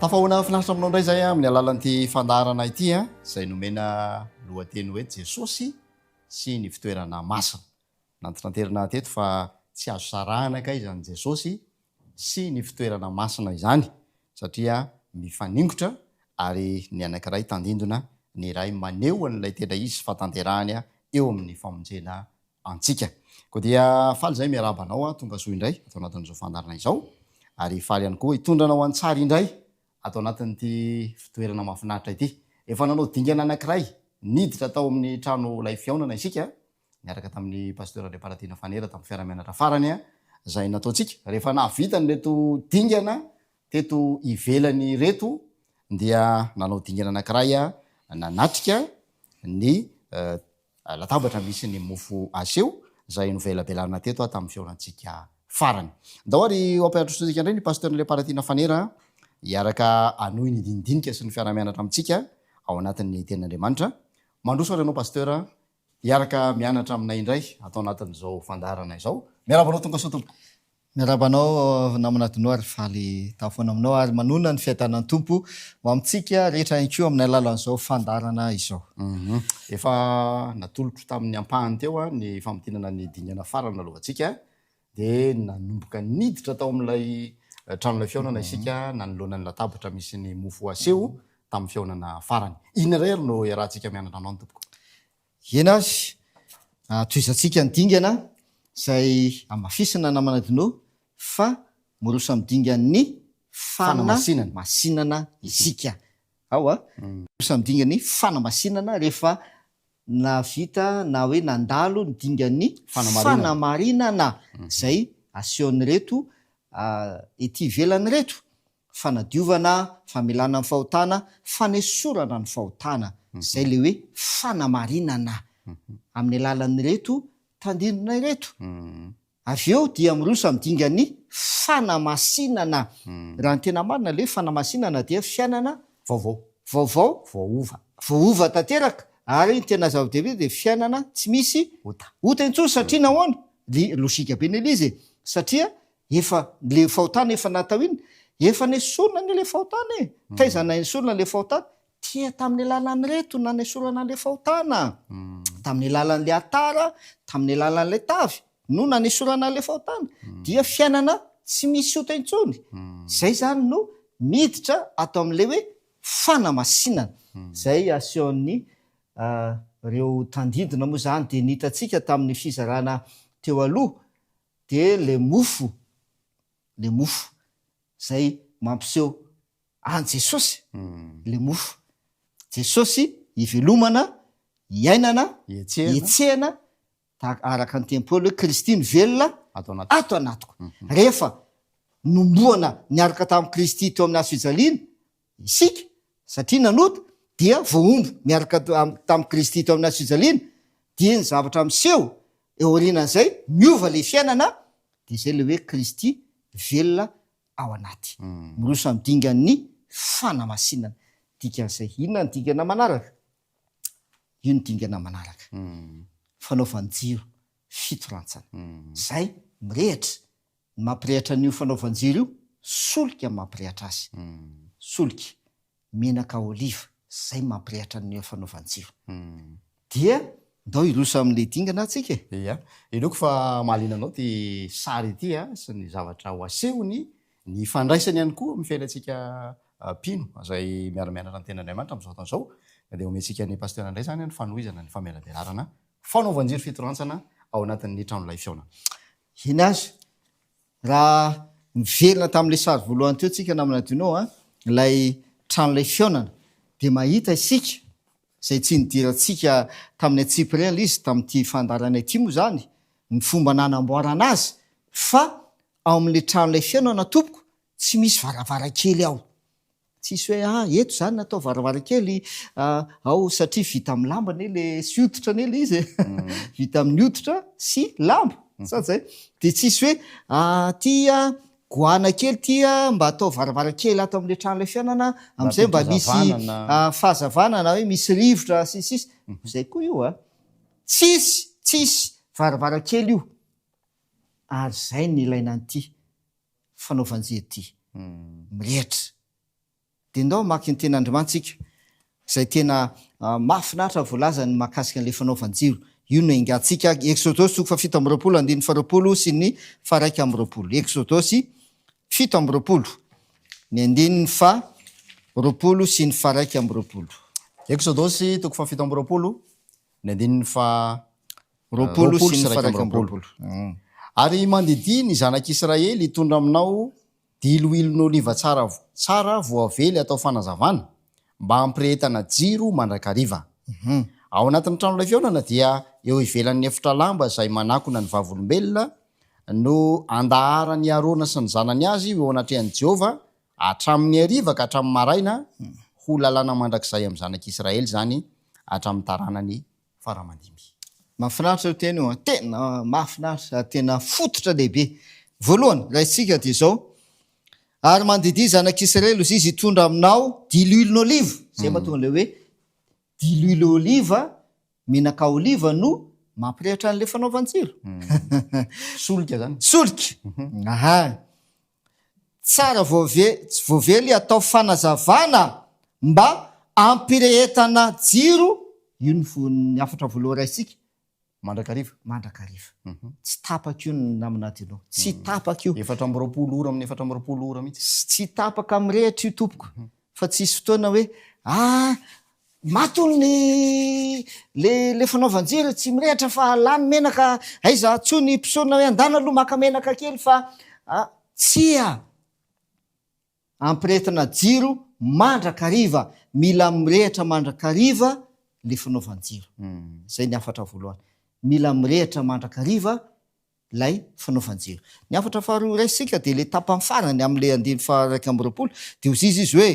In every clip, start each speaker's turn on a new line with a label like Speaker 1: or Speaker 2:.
Speaker 1: Tafahoana finaritra aminao indray izay amin'ny alalan'ity fandaharana ity izay nomena lohateny hoe Jesosy sy ny fitoerana masina. Nantitranterina teto fa tsy azo sarahana kay izany Jesosy sy ny fitoerana masina izany satria mifaningotra ary ny anankiray tandindona ny iray maneho an'ilay tena izy fahatanterahany eo amin'ny famonjena antsika. Koa dia faly izahay miarahaba anao tonga soa indray ato anatin'izao fandaharana izao ary faly ihany koa hitondra anao an-tsary indray ato anatin'ity fitoerana mahafinaritra ity. Efa nanao dingana anankiray niditra tao amin'ny trano lay fihaonana isika niaraka tamin'ny Pasteur Andriamparatiana Fanera tamin'ny fiaraha-mianatra farany izay nataontsika. Rehefa nahavita an'ireto dingana teto ivelany ireto dia nanao dingana anankiray nanatrika ny latabatra misy ny mofo aseho izay novelabelarina teto tamin'ny fihaonantsika farany. Ndao ary ho ampiandrosoantsika indray ny Pasteur Andriamparatiana Fanera hiaraka hanohy ny dinidinika sy ny fiaraha-mianatra amintsika ao anatin'ny Tenin'Andriamanitra. Mandroso ary ianao Pasteur Hiaraka mianatra aminay indray ato anatin'izao fandaharana izao. Miarahaba anao tonga soa tompoko.
Speaker 2: Miarahaba anao namana Dino ary faly tafoana aminao ary manonona ny fiadanan'ny Tompo ho amintsika rehetra ihany koa amin'ny alalan'izao fandaharana izao.
Speaker 1: Efa natolotro tamin'ny ampahany teo ny famintinana ny dingana farany nalovantsika dia nanomboka niditra tao amin'ilay tranolay fihaonana isika nanoloana ny latabatra misy ny mofo aseho tamin'ny fihaonana farany. Inona indray ary no iarahantsika mianatra androany tompoko?
Speaker 2: Eny ary, tohizantsika ny dingana izay hamafisina namana Dino fa miroso amin'ny dingan'ny fanamasinana isika. Ao a! Miroso amin'ny dingan'ny fanamasinana rehefa nahavita na hoe nandalo ny dingan'ny fanamarinana izay asehon'ireto ety ivelany ireto, fanadiovana, famelana ny fahotana, fanesorana ny fahotana, izay ilay hoe fanamarinana amin'ny alalan'ireto tandindona ireto. Avy eo dia miroso amin'ny dingan'ny fanamasinana. Raha ny tena marina ilay hoe fanamasinana dia fiainana
Speaker 1: Vaovao.
Speaker 2: vaovao,
Speaker 1: Voaova.
Speaker 2: voaova tanteraka, ary ny tena zava-dehibe dia fiainana tsy misy
Speaker 1: Ota.
Speaker 2: ota intsony satria nahoana? Li- logique be anie ilay izy e! Satria efa le fahotana efa natao iny, efa nesorina anie ilay fahotana e! Taiza nanesorina ilay fahotana? Tia tamin'ny alalan'ireto nanesorana an'ilay fahotana, tamin'ny alalan'ilay atara, tamin'ny alalan'ilay tavy no nanesorana an'ilay fahotana. Dia fiainana tsy misy ota intsony. Izay izany no miditra ato amin'ilay hoe fanamasinana. Izay asehon'ny ireo tandindona moa izany dia ny hitantsika tamin'ny fizarana teo aloha dia ilay mofo, ilay mofo izay mampiseho An'i Jesosy ilay mofo. Jesosy ivelomana, iainana, ihetsehana, tahaka araka ny tenin'i Paoly hoe Kristy no velona ato anatiko. Rehefa nomboana niaraka tamin'i Kristy teo amin'ny hazo fijaliana isika, satria nanota, dia voahombo miaraka tamin'i Kristy teo amin'ny hazo fijaliana, dia ny zavatra miseho eo aorianan'izay, miova ilay fiainana, dia izay ilay hoe Kristy velona ao anaty. Miroso amin'ny dingan'ny fanamasinana. Dikan'izay, inona ny dingana manaraka? Io ny dingana manaraka. Fanaovan-jiro fitorantsana. Izay mirehitra. Ny mampirehitra an'io fanaovan-jiro io, solika mampirehitra azy. Solika. Menaka oliva, zay mampirehatra ny fanaovan-jiro. Dia ndao hiroso amin'ilay dingana tsika e!
Speaker 1: Ia. Inoako fa mahaliana anao ity sary ity sy ny zavatra ho asehony, ny ifandraisany ihany koa amin'ny fiainantsika mpino izay miara-mianatra ny Tenin'Andriamanitra amin'izao fotoana izao. Dia omentsika an'i Pasteur indray izany ny fanohizana ny famelabelarana fanaovan-jiro fitorantsana ao anatin'ny tranolay fihaonana.
Speaker 2: Eny aza, Raha miverina tamin'ilay sary voalohany teo tsika namana Duno a, ilay tranolay fihaonana, dia mahita isika, izay tsy nidirantsika tamin'ny antsipiriany ilay izy tamin'ity fandaharana ity moa izany, ny fomba nanamboarana azy, fa ao amin'ilay tranolay fihaonana tompoko, tsy misy varavarankely ao. Tsisy hoe ah eto zany natao varavarankely ao satria vita amin'ny lamba anie le sy hoditra anie le izy e, vita amin'ny hoditra sy lamba sa zay? De tsisy hoe aty a goana kely ty a mba atao varavarankely ato amin'le trano lay fiainana am'zay mba misy fahazavana na hoe misy rivotra sy ny sisa, zay koa io a, tsisy tsisy varavarankely io ary zay no ilaina an'ity. fanaovan-jery ity. Mirehitra. Dia ndao hamaky ny tenin'Andriamanitra isika, izay tena mahafinaritra voalazany mahakasika an'ilay fanaovan-jiro. Io no engantsika, Eksodosy toko fahafito amby 20, andininy faharoapolo sy ny faharaika amby 20. Eksodosy 27, ny andininy faha-20 sy ny faha-21.
Speaker 1: Eksodosy toko faha-27, ny andininy faha
Speaker 2: 20 sy ny faha-21.
Speaker 1: Ary mandidia ny zanak'Israely hitondra aminao diloilon'oliva tsara tsara voavely atao fanazavana, mba hampirehetana jiro mandrakariva. Ao anatin'ny tranolay fihaonana dia eo ivelan'ny efitra lamba izay manakona ny Vavolombelona no andaharan'i Arona sy ny zanany azy ho eo anatrehan'i Jehovah hatramin'ny hariva ka hatramin'ny maraina, ho lalàna mandrakizay amin'ny zanak'Israely izany hatramin'ny taranany fara aman-dimby.
Speaker 2: Mahafinaritra io teny io an! Tena mahafinaritra ary tena fototra lehibe. Voalohany, raisintsika dia izao, Ary mandidia zanak'Israely hozy izy hitondra aminao diloilon'oliva, izay mahatonga ilay hoe diloilo oliva, menaka oliva no mampirehitra an'ilay fanaovan-jiro.
Speaker 1: Solika izany.
Speaker 2: Solika. Aha. Tsara voavely atao fanazavana mba ampirehetana jiro, io no ny hafatra voalohany raisintsika.
Speaker 1: Mandrakariva.
Speaker 2: Mandrakariva. Tsy tapaka io ny namana Dino. Tsy tapaka io.
Speaker 1: 24 ora amin'ny 24 ora mihitsy.
Speaker 2: Tsy tapaka mirehitra io tompoko. Fa tsisy fotoana hoe ah maty hono ny le le fanaovan-jiro tsy mirehitra fa lany menaka aiza antsoy ny mpisorona hoe andana aloha maka menaka kely fa ah tsia! Ampirehetina jiro mandrakariva, mila mirehitra mandrakariva le fanaovan-jiro. Zay ny hafatra voalohany. Mila mirehitra mandrakariva ilay fanaovan-jiro. Ny hafatra faharoa raisintsika dia ilay tapany farany amin'ilay andininy faha-21 dia hoy izy hoe,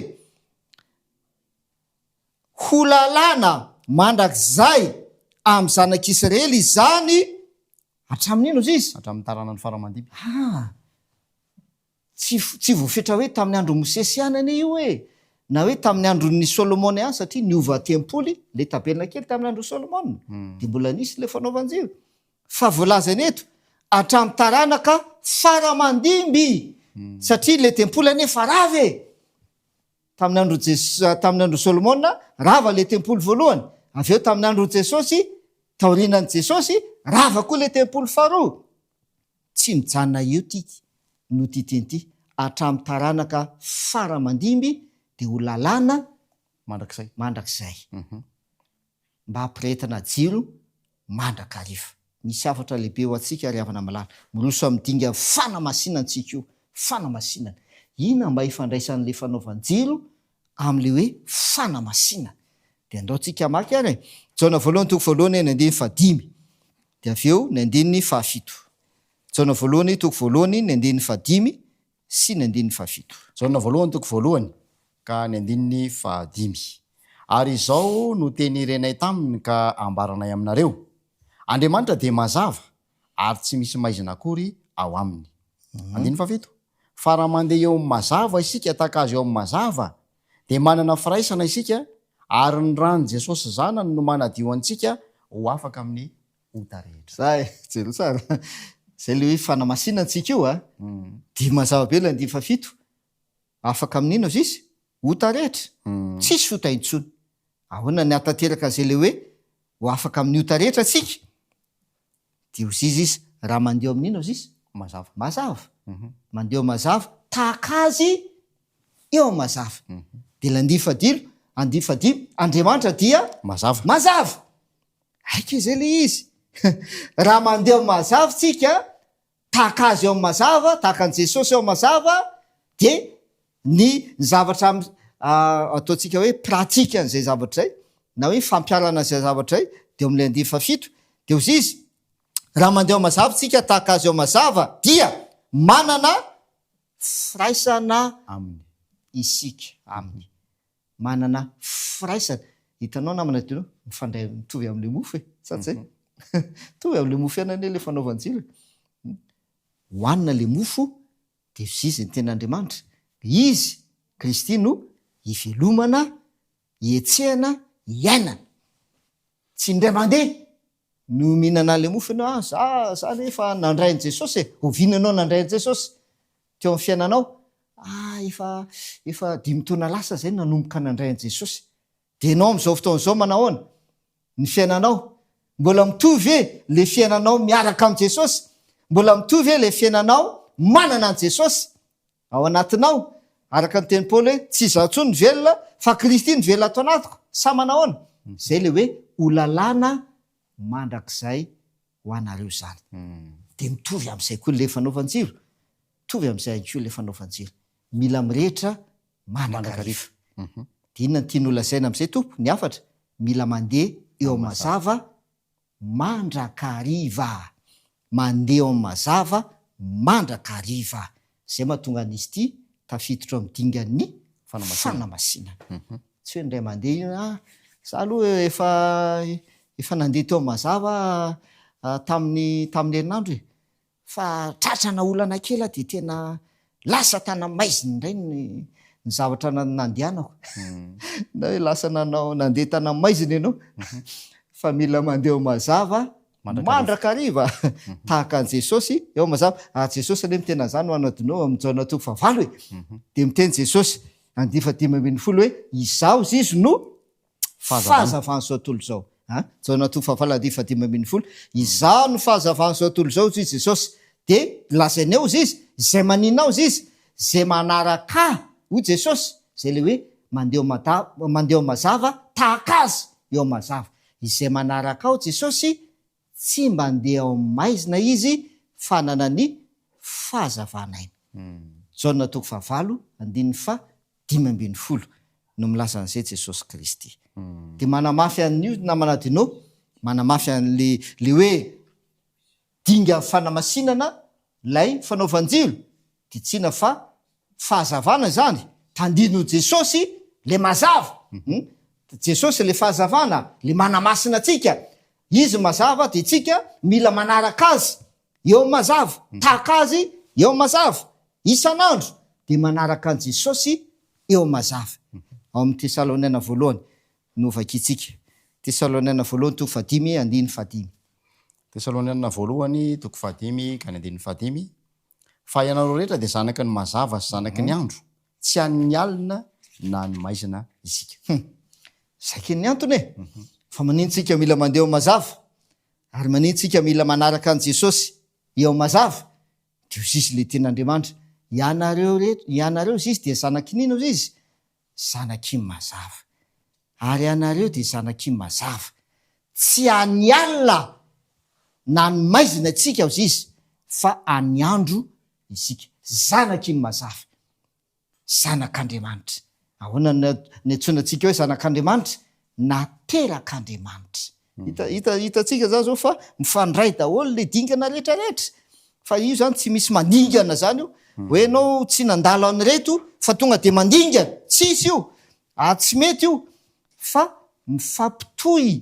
Speaker 2: Ho lalàna mandrakizay amin'ny zanak'Israely izany hatramin'ny inona hoy izy?
Speaker 1: Hatramin'ny taranany fara aman-dimby.
Speaker 2: Ah! Tsy tsy voafetra hoe tamin'ny andron'i Mosesy ihany anie io e! Na hoe tamin'ny andron'i Solomona ihany satria niova tempoly ilay tabernakely tamin'ny andron'i Solomona. Dia mbola nisy ilay fanaovan-jiro. Fa voalazany eto, hatramin'ny taranaka fara aman-dimby! Satria ilay tempoly anie efa rava e! Tamin'ny andron'i Jes-, tamin'ny andron'i Solomona, rava ilay tempoly voalohany. Avy eo tamin'ny andron'i Jesosy, taorianan'i Jesosy, rava koa ilay tempoly faharoa. Tsy mijanona eo ty no ty teny ty, hatramin'ny taranaka fara aman-dimby dia ho lalàna
Speaker 1: Mandrakizay.
Speaker 2: mandrakizay. Mba hampirehetana jiro mandrakariva. Misy hafatra lehibe ho antsika ry havana malala. Miroso amin'ny dingan'ny fanamasinana tsika io. Fanamasinana. Inona mba ifandraisan'ilay fanaovan-jiro amin'ilay hoe fanamasinana? Dia andao tsika hamaky ary e. Jaona voalohany toko voalohany ny andininy fahadimy. Dia avy eo ny andininy fahafito. Jaona voalohany toko voalohany ny andininy fahadimy sy ny andininy fahafito.
Speaker 1: Jaona voalohany toko voalohany ka ny andininy fahadimy. Ary izao no teny renay taminy ka ambaranay aminareo, Andriamanitra dia mazava, ary tsy misy maizina akory ao aminy. Andininy fahafito. Fa raha mandeha eo amin'ny mazava isika tahaka Azy eo amin'ny mazava, dia manana firaisana isika, ary ny ran'i Jesosy Zanany no manadio antsika ho afaka amin'ny ota rehetra.
Speaker 2: Zay, jereo tsara. Zay le hoe fanamasinana antsika io a. Dia mazava be ilay andininy fahafito. Afaka amin'inona ozy izy? Ota rehetra. Tsisy ota intsony. Ahoana ny hahatanteraka an'izay le hoe ho afaka amin'ny ota rehetra tsika? Dia ozy izy izy, raha mandeha eo amin'inona ozy izy?
Speaker 1: Mazava.
Speaker 2: Mazava. Mandeha eo mazava, tahaka azy eo amin'ny mazava. Dia ilay andininy fahadilo, andininy fahadimy, Andriamanitra dia
Speaker 1: Mazava.
Speaker 2: Mazava. Aika izay ilay izy. Raha mandeha eo mazava tsika, tahaka azy eo amin'ny mazava, tahaka an'i Jesosy eo amin'ny mazava, dia ny zavatra ataontsika hoe pratique an'izay zavatra izay, na hoe fampiharana an'izay zavatra izay, dia eo amin'ilay andininy fahafito, dia hozy izy, raha mandeha eo mazava tsika tahaka azy eo mazava, dia manana firaisana
Speaker 1: aminy
Speaker 2: isika aminy. Manana firaisana. Hitanao namana Dino, mifandray mitovy amin'ilay mofo e, sa tsy zay? Mitovy amin'ilay mofo ihany anie ilay fanaovan-jiro e. Hohanina ilay mofo dia zizy ny tenin'Andriamanitra. Izy, Kristy no ivelomana, ihetsehana, iainana. Tsy indray mandeha no mihinana ilay mofo ianao, ah za, za anie efa nandray an'i Jesosy e. Oviana ianao nandray an'i Jesosy teo amin'ny fiainanao? Ah, efa, efa dimy taona lasa izay no nanomboka nandray an'i Jesosy. Dia ianao amin'izao fotoana izao manahoana? Ny fiainanao? Mbola mitovy ve ilay fiainanao miaraka amin'i Jesosy? Mbola mitovy ve ilay fiainanao manana an'i Jesosy ao anatinao? Araka ny tenin'i Paoly hoe, tsy izaho intsony no velona, fa Kristy no velona ato anatiko. Sa manahoana? Izay ilay hoe ho lalàna mandrakizay ho anareo izany. Dia mitovy amin'izay koa ilay fanaovan-jiro. Mitovy amin'izay ihany koa ilay fanaovan-jiro. Mila mirehitra mandrakariva. Dia inona no tiany holazaina amin'izay Tompo? Ny hafatra, mila mandeha eo amin'ny mazava mandrakariva. Mandeha eo amin'ny mazava mandrakariva. Izay mahatonga an'izy ity tafiditra ao amin'ny dingan'ny fanamasinana. Tsy hoe indray mandeha io, ah, za aloha efa efa nandeha teo amin'ny mazava tamin'ny tamin'ny herinandro e. Fa tratrana olana kely aho dia tena lasa tana maizina indray ny ny zavatra nandehanako. Na hoe lasa nanao nandeha tana maizina ianao fa mila mandeha eo mazava mandrakariva tahaka an'i Jesosy eo mazava. Ary Jesosy anie miteny an'izany ho anadinao amin'ny Jaona toko fahavalo e. Dia miteny Jesosy andiany faha-15 hoe izaho izy no fahazavan'izao tontolo izao. An, Jaona toko fahavalo andininy faha-15, Izaho no fahazavan'izao tontolo izao, hoy Jesosy. Dia lazainy eo izy, izay manina ao izy, izay manaraka Ahy, hoy Jesosy, izay ilay hoe mandeha eo mada, mandeha eo mazava tahaka Azy eo mazava. Izay manaraka Ahy, hoy Jesosy, tsy mba handeha ao amin'ny maizina izy fa hanana ny fahazavan'aina. Jaona toko fahavalo andininy faha 15 no milaza an'izay Jesosy Kristy. Dia manamafy an'io namana Dino, manamafy an'le le hoe dingan'ny fanamasinana ilay fanaovan-jiro, dia tsy inona fa fahazavana izany, tandindon'i Jesosy le mazava, hum, Jesosy le fahazavana, le manamasina antsika, Izy mazava dia tsika mila manaraka Azy eo amin'ny mazava, tahaka Azy eo amin'ny mazava, isan'andro dia manaraka an'i Jesosy eo amin'ny mazava. Ao amin'ny Tesaloniana voalohany no vakintsika, Tesaloniana voalohany toko fahadimy andininy fahadimy.
Speaker 1: Tesaloniana voalohany toko fahadimy ka ny andininy fahadimy, Fa ianareo rehetra dia zanaky ny mazava sy zanaky ny andro, tsy an'ny alina na ny maizina isika.
Speaker 2: Hum. Zay kely ny antony e! Fa maninona tsika mila mandeha ao mazava? Ary maninona tsika mila manaraka an'i Jesosy eo mazava? Dia hoy izy ilay tenin'Andriamanitra, Ianareo rehetra, ianareo hoy izy dia zanaky ny inona hoy izy? Zanaky ny mazava. Ary ianareo dia zanaky ny mazava. Tsy an'ny alina na ny maizina isika hoy izy, fa an'ny andro isika. Zanaky ny mazava. Zanak'Andriamanitra. Ahoana no niantsoana antsika hoe zanak'Andriamanitra? Naterak'Andriamanitra. Hita, hita, hitantsika zany zao fa mifandray daholo le dingana rehetra rehetra. Fa io zany tsy misy mandingana zany io. Hoe ianao tsy nandalo an'ireto fa tonga de mandingana. Tsisy io. Ary tsy mety io. Fa mifampitohy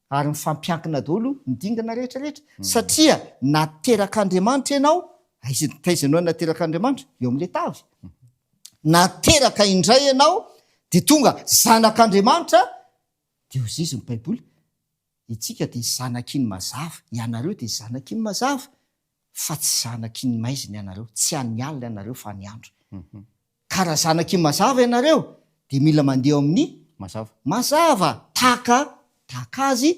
Speaker 2: ary mifampiankina daholo ny dingana rehetra rehetra. Satria naterak'Andriamanitra ianao, aiza, taiza ianao naterak'Andriamanitra? Eo amin'ilay tavy. Nateraka indray ianao dia tonga zanak'Andriamanitra, dia hoy izy ny Baiboly, Itsika dia zanaky ny mazava, ianareo dia zanaky ny mazava, fa tsy zanaky ny maizina ianareo, tsy an'ny alina ianareo fa an'ny andro. Ka raha zanaky ny mazava ianareo dia mila mandeha ao amin'ny
Speaker 1: Mazava.
Speaker 2: mazava, tahaka tahaka Azy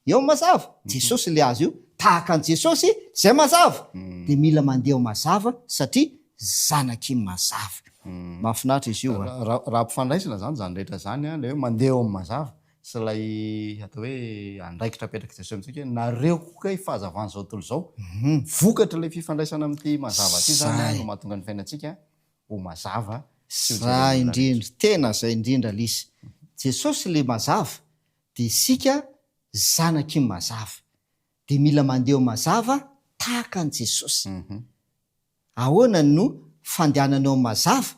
Speaker 2: eo amin'ny mazava. Jesosy ilay Azy io, tahaka an'i Jesosy izay mazava, dia mila mandeha ao mazava satria zanaky ny mazava. Mahafinaritra izy io a.
Speaker 1: Raha ampifandraisina izany izany rehetra izany an, ilay hoe mandeha ao amin'ny mazava sy ilay atao hoe andraikitra apetrak'i Jesosy amintsika hoe nareo koa kay fahazavan'izao tontolo izao, vokatr'ilay fifandraisana amin'ity mazava ity izany an no mahatonga ny fiainantsika ho mazava
Speaker 2: sy ho jeren'ny olona
Speaker 1: Zay
Speaker 2: rehetra. indrindra, tena zay indrindra Lisy. Jesosy ilay mazava dia isika zanaky ny mazava. Dia mila mandeha ao mazava tahaka an'i Jesosy. Ahoana no fandehanana eo amin'ny mazava?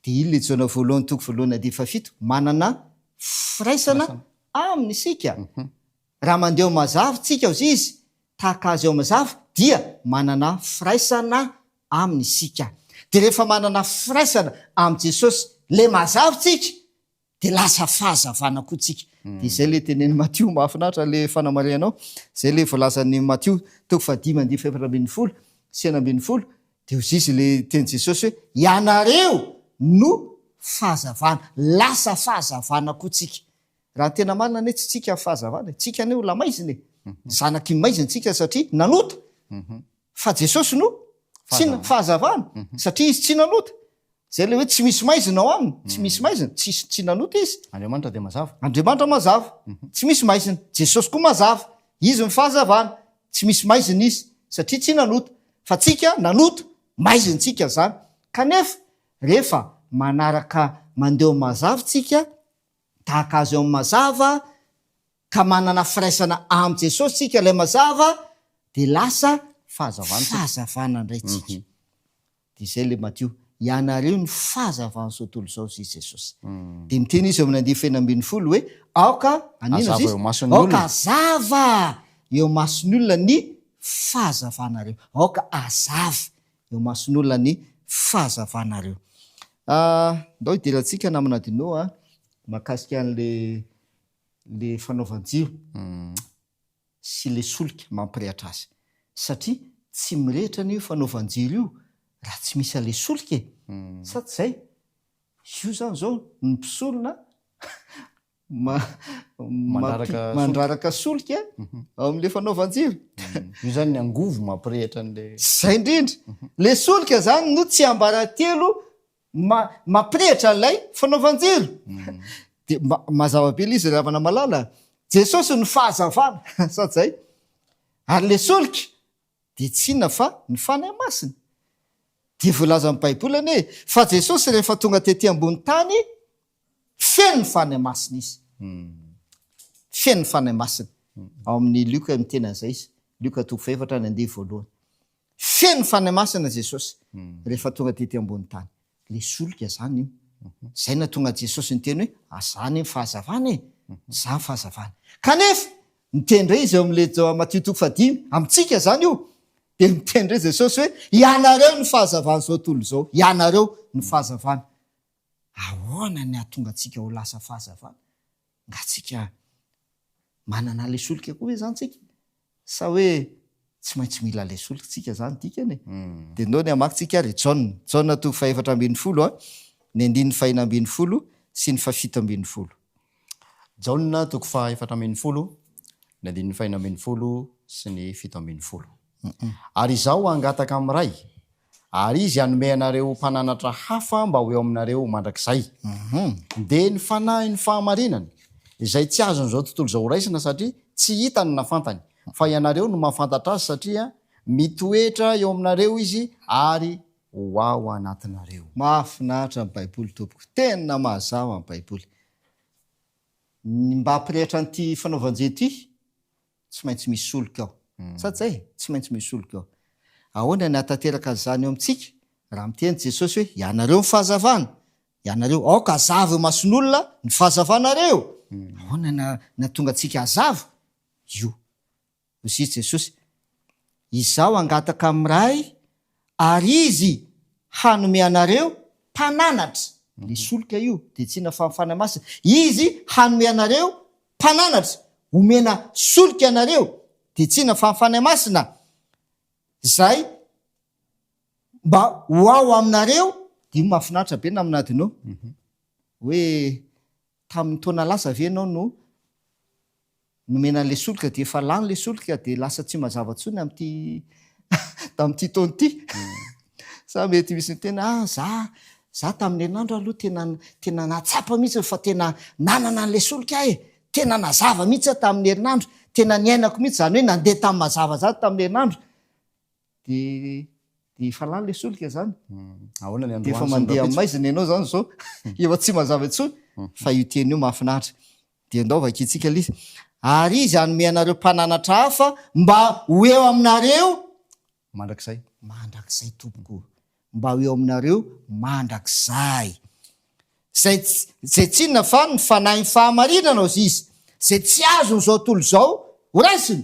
Speaker 2: Dia iny ilay Jaona voalohany toko voalohany andininy fahafito, manana firaisana Aminy isika. Raha mandeha eo amin'ny mazava isika, hozy izy, tahaka Azy eo amin'ny mazava, dia manana firaisana Aminy isika. Dia rehefa manana firaisana amin'i Jesosy, ilay mazava isika, dia lasa fahazavana koa tsika. Dia izay ilay tenenin'i Matio, mahafinaritra ilay fanamarihanao, izay ilay voalazan'i Matio toko fahadimy andininy fahefatra ambin'ny folo sy 16. Dia hoy izy ilay teny Jesosy hoe, ianareo no fahazavana. Lasa fahazavana koa tsika. Raha ny tena marina anie tsy tsika ny fahazavana e. Tsika anie olona maizina e. Zanaky ny maizina tsika satria nanota. Fa Jesosy no tsy fahazavana satria izy tsy nanota. Zay ilay hoe tsy misy maizina ao aminy, tsy misy maizina, tsisy tsy nanota izy.
Speaker 1: Andriamanitra dia mazava.
Speaker 2: Andriamanitra mazava, tsy misy maizina. Jesosy koa mazava, izy ny fahazavana, tsy misy maizina izy satria tsy nanota. Fa tsika nanota, maizina tsika zany. Kanefa rehefa manaraka mandeha ao mazava tsika, tahaka azy ao amin'ny mazava, ka manana firaisana amin'i Jesosy tsika ilay mazava, dia lasa fahazavana indray tsika. Dia izay ilay Matio, Ianareo no fahazavan'izao tontolo izao, hoy Jesosy. Dia miteny Izy eo amin'ny andiany fahenina 16 hoe, Aoka, haninona
Speaker 1: Hazava
Speaker 2: Izy?
Speaker 1: eo imason'ny
Speaker 2: Aoka
Speaker 1: olona.
Speaker 2: hazava eo imason'ny olona ny fahazavanareo. Aoka hazava eo imason'olona ny fahazavanareo. Ah, ndao hidirantsika namana Dino a, mahakasika an'ilay ilay fanaovan-jiro. sy le solika mampirehatra azy satria tsy mirehitra anie io fanaovan-jiro io raha tsy misy an'le solika e! Sa tsy zay? Io zany zao ny mpisorona mandraraka solika ao amin'le fanaovan-jiro.
Speaker 1: Io zany ny angovo mampirehitra an'le.
Speaker 2: Zay indrindra! Le solika zany no tsiambaratelo Ma, mampirehitra an'ilay fanaovan-jiro. Dia ma, mazava be ilay izy ry havana malala. Jesosy no fahazavana, sa tsy zay? Ary ilay solika dia tsy inona fa ny Fanahy Masina. Dia voalazan'ny Baiboly anie fa Jesosy rehefa tonga tety ambony tany, feno ny Fanahy Masina izy. Feno ny Fanahy Masina. Ao amin'ny Lioka miteny an'izay izy. Lioka toko fahefatra ny andiany voalohany. Feno Fanahy Masina Jesosy rehefa tonga tety ambony tany. Le solika zany io. Zay nahatonga Jesosy niteny hoe ah za anie ny fahazavana e. Za ny fahazavana. Kanefa niteny indray izy eo amin'le Matio toko fahadimy, amintsika zany io, dia niteny indray Jesosy hoe ianareo no fahazavan'izao tontolo izao, ianareo no fahazavana. Ahoana ny hahatonga antsika ho lasa fahazavana? Nga tsika manana an'ilay solika koa ve zany tsika? Sa hoe tsy maintsy mila an'ilay solika tsika zany dikany e? Dia ndao ny hamaky tsika ary Jaona, Jaona toko fahefatra 14 a, ny andininy fahena 16 sy ny fahafito 16.
Speaker 1: Jaona toko faha 14, ny andininy fahena 16 sy ny 17. Ary izaho hangataka amin'ny Ray, Ary Izy hanome anareo mpananatra hafa mba ho eo aminareo mandrakizay. Dia ny Fanahin'ny fahamarinana, izay tsy azon'izao tontolo izao horaisina satria tsy hitany na fantany, fa ianareo no mahafantatra Azy satria mitoetra eo aminareo Izy ary ho ao anatinareo.
Speaker 2: Mahafinaritra ny Baiboly tompoko. Tena mazava ny Baiboly. Ny mba hampirehitra an'ity fanaovan-jeu ity, Tsy maintsy misy solika ao. Sa tsy zay? Tsy maintsy misy solika ao. Ahoana ny hahatanteraka an'izany eo amintsika? Raha miteny Jesosy hoe, Ianareo ny fahazavana. Ianareo, aoka hazava eo imason'olona ny fahazavanareo. Ahoana ny hahatonga antsika hazava? Io. Hoy Jesosy, Izaho hangataka amin'ny Ray, ary Izy hanome anareo mpananatra. Ilay solika io, dia tsy inona fa ny Fanahy Masina. Izy hanome anareo Mpananatra, omena solika ianareo, dia tsy inona fa ny Fanahy Masina, izay mba ho ao aminareo, dia io mahafinaritra be namana Adino, hoe tamin'ny taona lasa ve ianao no nomena an'ilay solika dia efa lany ilay solika dia lasa tsy mazava intsony amin'ity tamin'ity taona ity. Sa mety misy miteny ah za za tamin'ny herinandro aloha tena tena nahatsapa mihitsy fa tena nanana an'ilay solika aho e, tena nazava mihitsy aho tamin'ny herinandro, tena niainako mihitsy izany hoe nandeha tamin'ny mazava zany tamin'ny herinandro. Dia dia efa lany ilay solika zany.
Speaker 1: Ahoana ny
Speaker 2: Dia efa
Speaker 1: androany sy ny
Speaker 2: mandeha amin'ny
Speaker 1: rahampitso?
Speaker 2: maizina ianao zany izao, efa tsy mazava intsony. Fa io teny io mahafinaritra. Dia ndao vakintsika ilay izy. Ary izy hanome anareo mpananatra hafa mba ho eo aminareo
Speaker 1: Mandrakizay.
Speaker 2: Mandrakizay tompoko. Mba ho eo aminareo mandrakizay. Izay izay tsy inona fa ny fanahin'ny fahamarinana hozy izy, izay tsy azon'izao tontolo izao horaisiny,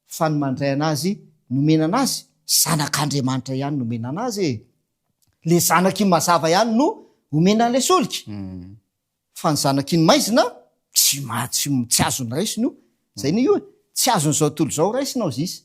Speaker 2: fa ny mandray an'azy nomena an'azy, zanak'Andriamanitra ihany nomena an'azy e. Le zanaky ny mazava ihany no omena an'ilay solika. Fa ny zanaky ny maizina tsy ma tsy tsy azony raisina io. Zay anie io e. Tsy azon'izao tontolo izao raisina ozy izy.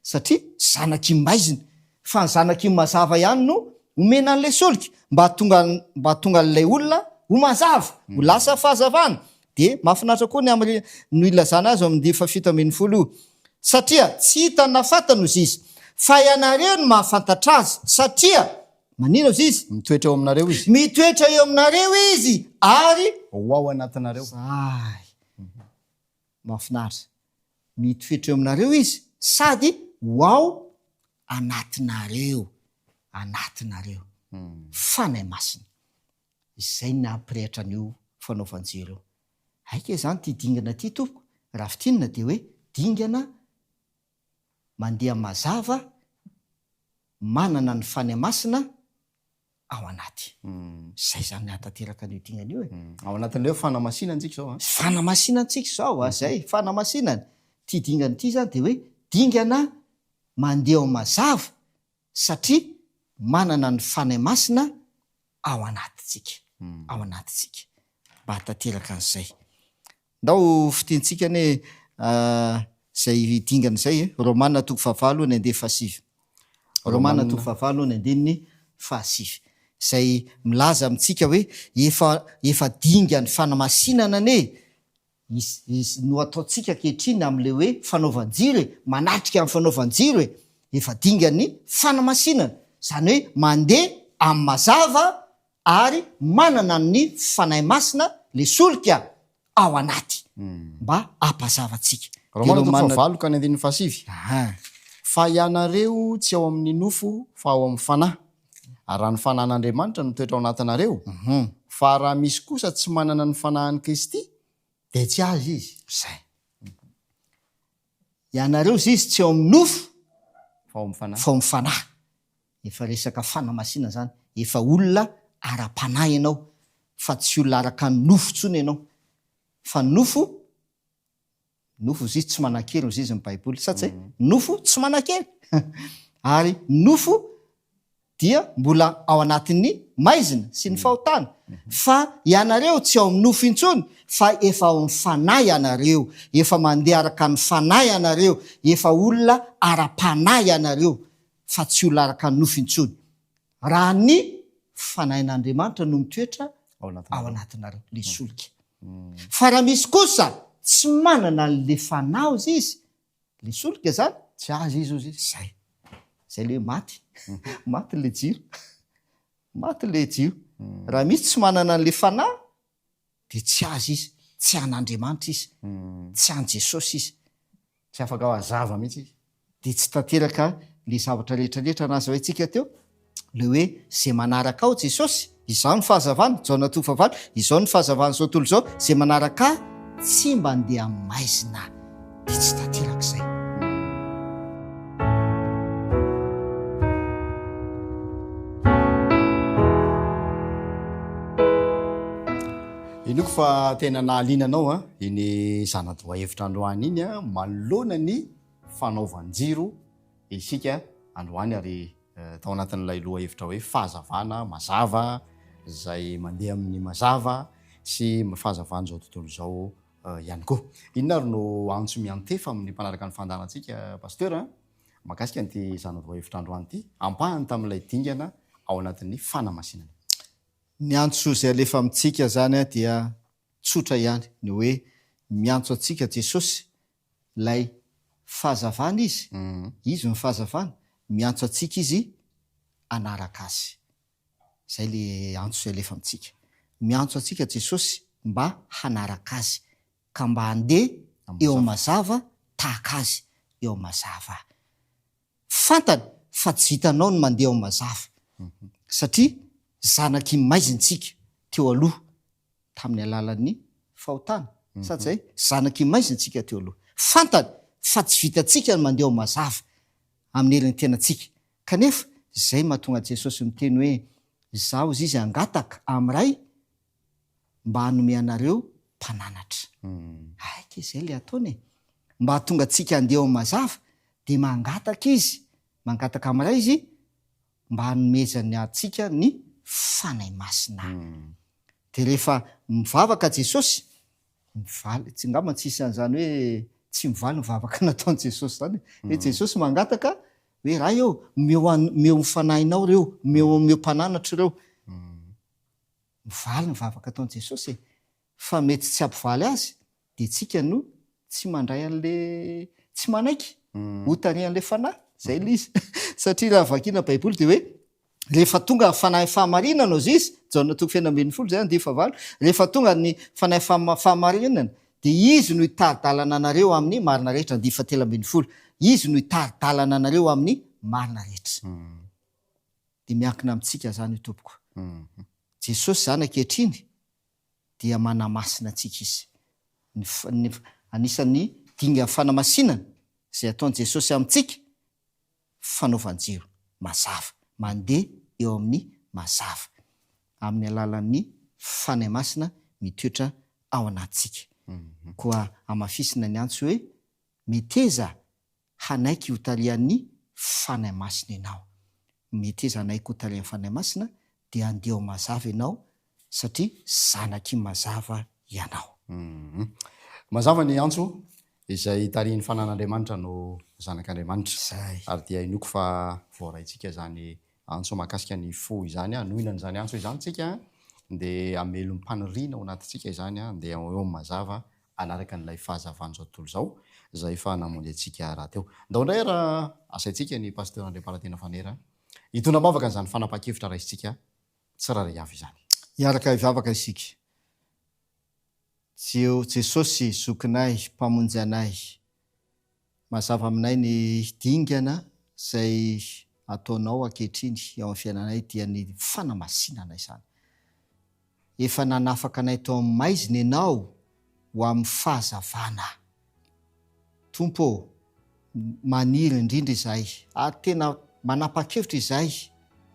Speaker 2: Satria zanaky ny maizina. Fa ny zanak'io mazava ihany no omena an'ilay solika mba hahatonga mba hahatonga an'ilay olona ho mazava, ho lasa fahazavana. Dia mahafinaritra koa ny amin'ny no ilazana azy ao amin'ny andininy faha-17 io. Satria tsy hitany na fantany hozy izy, fa ianareo no mahafantatra azy, satria maninona hozy izy?
Speaker 1: Mitoetra eo aminareo izy.
Speaker 2: Mitoetra eo aminareo izy ary.
Speaker 1: Ho ao anatinareo.
Speaker 2: Zay. Mahafinaritra. Mitoetra eo aminareo izy sady ho ao anatinareo. Anatinareo. Fanahy Masina. Izay ny nampirehitra an'io fanaovan-jiro io. Aika izany ity dingana ity tompoko, raha fintinina dia hoe dingana mandeha mazava, manana ny Fanahy Masina ao anaty. Izay izany ny hahatanteraka an'io dingana io e.
Speaker 1: Ao anatin'ilay hoe fanamasinana isika izao an.
Speaker 2: Fanamasinana isika izao an, izay, fanamasinana. Ity dingana ity izany dia hoe dingana mandeha ao mazava satria manana ny Fanahy Masina ao anatintsika, ao anatintsika, mba hahatanteraka an'izay. Ndao fintintsika anie izay dingana izay e, Romana toko fahavalo ny andininy fahasivy. Romana toko fahavalo ny andininy fahasivy. Izay milaza amintsika hoe efa efa dingan'ny fanamasinana anie Iz, iz no ataontsika ankehitriny amin'ilay hoe fanaovan-jiro e, manatrika amin'ny fanaovan-jiro e, efa dingan'ny fanamasinana, izany hoe mandeha amin'ny mazava ary manana ny Fanahy Masina, ilay solika, ao anaty, mba hampazava antsika.
Speaker 1: Romana toko fahavalo ka ny andininy fahasivy. Fa ianareo tsy ao amin'ny nofo fa ao amin'ny Fanahy, ary raha ny Fanahin'Andriamanitra no mitoetra ao anatinareo, fa raha misy kosa tsy manana ny Fanahin'i Kristy, dia tsy azy izy.
Speaker 2: Izay. Ianareo izy izy tsy ao amin'ny nofo,
Speaker 1: Fa ao amin'ny Fanahy.
Speaker 2: fa ao amin'ny Fanahy. Efa resaka fanamasinana izany. Efa olona ara-panahy ianao, fa tsy olona araka ny nofo intsony ianao. Fa ny nofo Nofo ozizy tsy manan-kery ozizy ny baiboly sa tsy nofo tsy manan-kery ary nofo dia mbola ao anatin'ny maizina sy ny fahotana fa ianareo tsy ao amin'ny nofo intsony fa efa ao amin'ny fanahy ianareo efa mandeha araka ny fanahy ianareo efa olona ara-panahy ianareo fa tsy olona araka ny nofo intsony Raha ny Fanahin'Andriamanitra no mitoetra ao anatinareo, le solika. Fa raha misy kosa tsy manana an'le Fanahy ozy izy, le solika zany,
Speaker 1: Tsy azy izy ozy izy.
Speaker 2: Zay. Zay le hoe maty. Maty le jiro. Maty le jiro. Raha misy tsy manana an'le Fanahy, dia tsy azy izy, tsy an'Andriamanitra izy, tsy an'i Jesosy izy.
Speaker 1: Tsy afaka hazava mihitsy izy.
Speaker 2: Dia tsy tanteraka le zavatra rehetra rehetra nazavaintsika teo, le hoe ze manaraka aho Jesosy, izaho no fahazavana, Jaona toko fahavalo, izao no fahazavan'izao tontolo izao, ze manaraka ahy tsy mba handeha amin'ny maizina. Dia tsy tanteraka izay.
Speaker 1: Inoako fa tena nahaliana anao an, iny zana-dohahevitra androany iny an, manoloana ny fanaovan-jiro isika androany ary tao anatin'ilay lohahevitra hoe fahazavana mazava izay mandeha amin'ny mazava sy fahazavan'izao tontolo izao ihany koa. Inona ary no antso miantefa amin'ny mpanaraka ny fandaharantsika Pasteur a? Mahakasika an'ity zana-dohahevitra androany ity, ampahany tamin'ilay dingana ao anatin'ny fanamasinana.
Speaker 2: Ny antso izay alefa amintsika izany dia tsotra ihany, ny hoe miantso antsika Jesosy, ilay fahazavana Izy, Izy no fahazavana, miantso antsika Izy hanaraka Azy. Izay le antso izay alefa amintsika. Miantso antsika Jesosy mba hanaraka Azy, ka mba handeha eo amin'ny mazava tahaka Azy eo amin'ny mazava. Fantany fa tsy vitanao ny mandeha ao amin'ny mazava, satria zanaky ny maizina isika teo aloha tamin'ny alalan'ny fahotana. Sa tsy izay? Zanaky ny maizina isika teo aloha. Fantany fa tsy vitantsika ny mandeha ao amin'ny mazava amin'ny herin'ny tenantsika. Kanefa, izay mahatonga an'i Jesosy miteny hoe, Izaho hozy izy hangataka amin'ny Ray mba hanome anareo mpananatra. Aika izay ilay ataony e! Mba hahatonga antsika handeha ao amin'ny mazava, dia mangataka Izy, mangataka amin'ny Ray Izy mba hanomezany antsika ny Fanahy Masina. Dia rehefa mivavaka Jesosy, mivaly, tsy angamba tsisy an'izany hoe tsy mivaly ny vavaka nataon'i Jesosy izany e. Hoe Jesosy mangataka. Hoe Ray ô, omeo an, omeo ny Fanahinao ireo, omeo, omeo mpananatra ireo. Mivaly ny vavaka ataon'i Jesosy e. Fa mety tsy hampivaly azy dia tsika no tsy mandray an'le, tsy manaiky ho tarihan'le Fanahy. Zay le izy. Satria raha vakiana Baiboly dia hoe rehefa tonga ny Fanahy fahamarinana hozy izy, Jaona toko fahenina 16 zay andiany fahavalo, rehefa tonga ny Fanahy fahamarinana dia Izy no hitari-dalana anareo amin'ny marina rehetra, andiany fahatelo 13. Izy no hitari-dalana anareo amin'ny marina rehetra. Dia miankina amintsika izany io tompoko. Jesosy izany ankehitriny dia manamasina antsika Izy. Ny, ny, anisan'ny dingan'ny fanamasinana izay ataon'i Jesosy amintsika, fanaovan-jiro mazava, mandeha eo amin'ny mazava, amin'ny alalan'ny Fanahy Masina mitoetra ao anatintsika. Koa hamafisina ny antso hoe, Meteza hanaiky hotarihan'ny Fanahy Masina ianao. Meteza hanaiky hotarihan'ny Fanahy Masina dia handeha ao mazava ianao satria zanaky mazava ianao.
Speaker 1: Mazava ny antso, izay tarihin'ny Fanan'Andriamanitra no zanak'Andriamanitra.
Speaker 2: Izay.
Speaker 1: Ary dia inoako fa voaraintsika izany antso mahakasika ny fo izany, hanohina an'izany antso izany tsika, dia hamelom-paniriana ao anatintsika izany, handeha eo amin'ny mazava hanaraka an'ilay fahazavan'izao tontolo izao, izay efa namonjy antsika rahateo. Ndao indray raha asaintsika ny Pasteur Andriamparantena Fanera hitondra am-bavaka an'izany fanapahan-kevitra raisintsika tsirairay avy izany.
Speaker 2: Hiaraka hivavaka isika. Jeo Jesosy zokinay mpamonjy anay. Mazava aminay ny dingana izay ataonao ankehitriny eo amin'ny fiainanay dia ny fanamasinana izany. Efa nanafaka anay tao amin'ny maizina Ianao ho amin'ny fahazavana. Tompo ô, maniry indrindra izahay ary tena manapa-kevitra izahay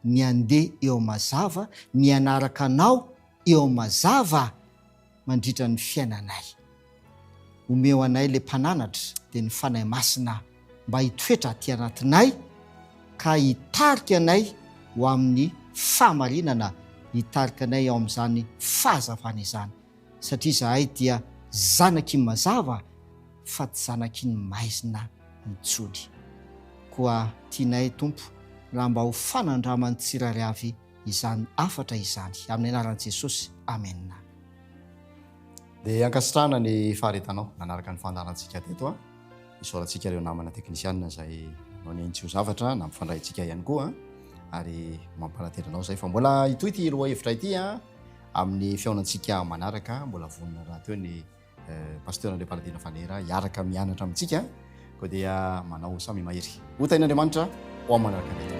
Speaker 2: ny handeha eo amin'ny mazava, ny hanaraka Anao eo amin'ny mazava mandritra ny fiainanay. Omeo anay ilay Mpananatra, dia ny Fanahy Masina, mba hitoetra aty anatinay ka hitarika anay ho amin'ny fahamarinana, hitarika anay ao amin'izany fahazavana izany, satria izahay dia zanaky ny mazava fa tsy zanaky ny maizina intsony. Koa tianay, Tompo, raha mba ho fanandraman'ny tsirairay avy izany hafatra izany. Amin'ny anaran'i Jesosy, amena.
Speaker 1: Dia ankasitrahana ny faharetanao nanaraka ny fandaharantsika teto a. Isaorantsika ireo namana teknisianina izay nanao ny ainy tsy ho zavatra nampifandray antsika ihany koa ary mampanantena anao izay fa mbola hitohy ity lohahevitra ity a amin'ny fihaonantsika manaraka. Mbola vonona rahateo ny Pasteur Andriamparadina Fanera hiaraka mianatra amintsika koa dia manao samy mahery. Ho tahin'Andriamanitra ho amin'ny manaraka indray.